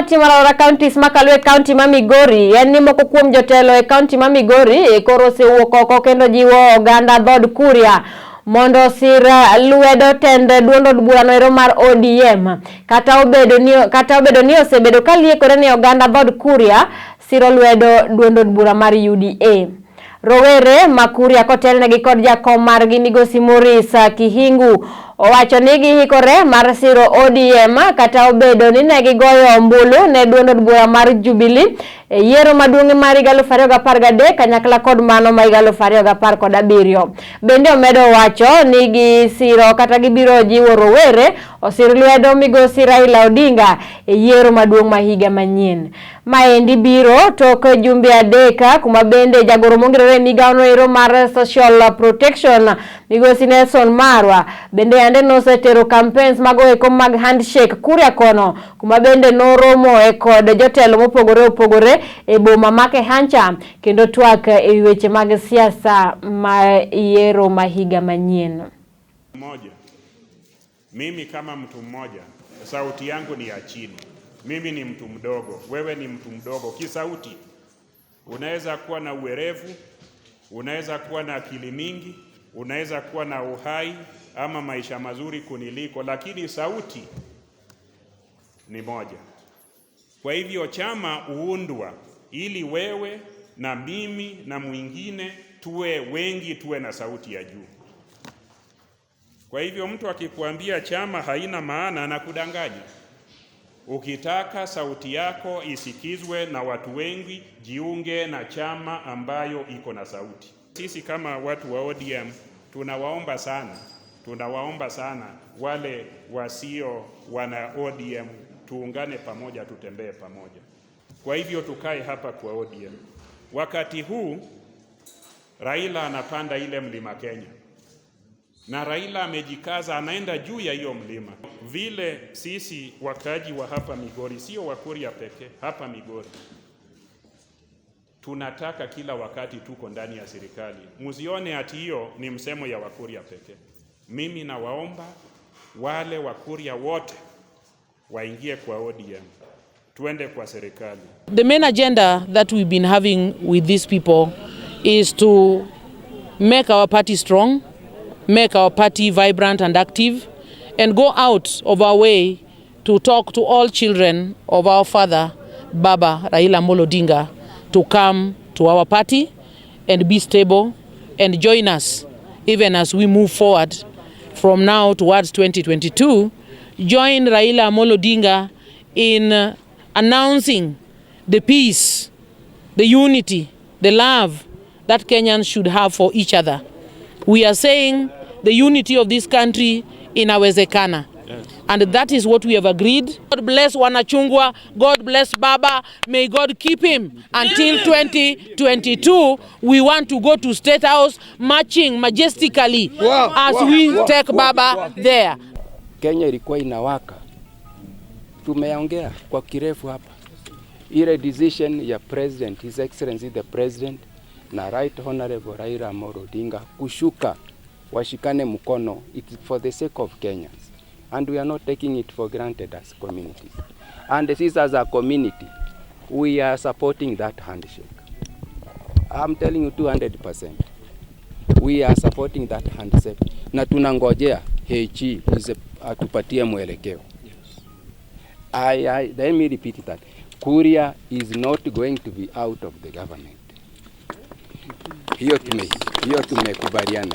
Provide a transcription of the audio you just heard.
Timore alwora counties makalo e kaunti ma Migori en ni moko kuom jotelo e kaunti ma Migori koro osewuok oko kendo jiwo oganda dhod Kuria mondo osir lwedo tend duond od burano ero mar ODM kata obedo ni osebedo ka liekore ni oganda dhod Kuria siro lwedo duond od bura mar UDA. Rowere ma Kuria kotelnegi kod jakom margi, Migosi Maurice Kihingu, owacho ni gihikore mar siro ODM kata obedo ni ne gigoyo ombulu ne duond od bura mar Jubilee e yiero maduong' mar higa 2013 kanyakla kod mano ma higa 2017. Bende omedo wacho ni gisiro kata gibiro jiwo rowere osir lwedo Migosi Raila Odinga e yiero maduong' ma higa manyien. Maendi biro tok jumbe 3 kuma bende jagoro mongirore e migawo ero mar Social Protection, Migosi Nelson Marwa, bende yande nosetero campaigns mago eko mag handshake Kuria kono, kuma bende noromo e kod jotelo mopogore opogore e boma ma Kehancha kendo twak e wi weche mag siasa ma yiero ma higa manyien. Moja. Mimi kama mtu mmoja, sauti yangu ni ya chini. Mimi ni mtu mdogo, wewe ni mtu mdogo kisauti. Unaweza kuwa na uwerevu, unaweza kuwa na akili mingi, unaweza kuwa na uhai ama maisha mazuri kuniliko, lakini sauti ni moja. Kwa hivyo chama huundwa ili wewe na mimi na mwingine tuwe wengi, tuwe na sauti ya juu. Kwa hivyo mtu akikuambia chama haina maana, anakudanganya. Ukitaka sauti yako isikizwe na watu wengi, jiunge na chama ambayo iko na sauti. Sisi kama watu wa ODM tunawaomba sana, tunawaomba sana wale wasio wana ODM, tuungane pamoja, tutembee pamoja. Kwa hivyo tukae hapa kwa ODM. Wakati huu Raila anapanda ile mlima Kenya na Raila amejikaza, anaenda juu ya hiyo mlima. Vile sisi wakaaji wa hapa Migori, sio Wakuria pekee, hapa Migori tunataka kila wakati tuko ndani ya serikali. Msione ati hiyo ni msemo ya Wakuria pekee. Mimi nawaomba wale Wakuria wote waingie kwa ODM, tuende kwa serikali. The main agenda that we've been having with these people is to make our party strong, make our party vibrant and active, and go out of our way to talk to all children of our father, Baba Raila Amolo Odinga, to come to our party and be stable and join us even as we move forward from now towards 2022. Join Raila Amolo Odinga in announcing the peace, the unity, the love that Kenyans should have for each other. We are saying the unity of this country inawezekana. And that is what we have agreed. God bless Wanachungwa. God bless Baba. May God keep him until 2022. We want to go to State House marching majestically as we take Baba there. Kenya ilikuwa inawaka. Tumeongea kwa kirefu hapa, ile decision ya President, His Excellency the President na Right Honorable Raila Amolo Odinga kushuka washikane mkono, it's for the sake of Kenyans and we are not taking it for granted as communities, and this as a community we are supporting that handshake. I'm telling you 200% we are supporting that handshake, na tunangojea HE atupatie mwelekeo. Let me repeat that. Kuria is not going to be out of the government. Hiyo tumekubaliana.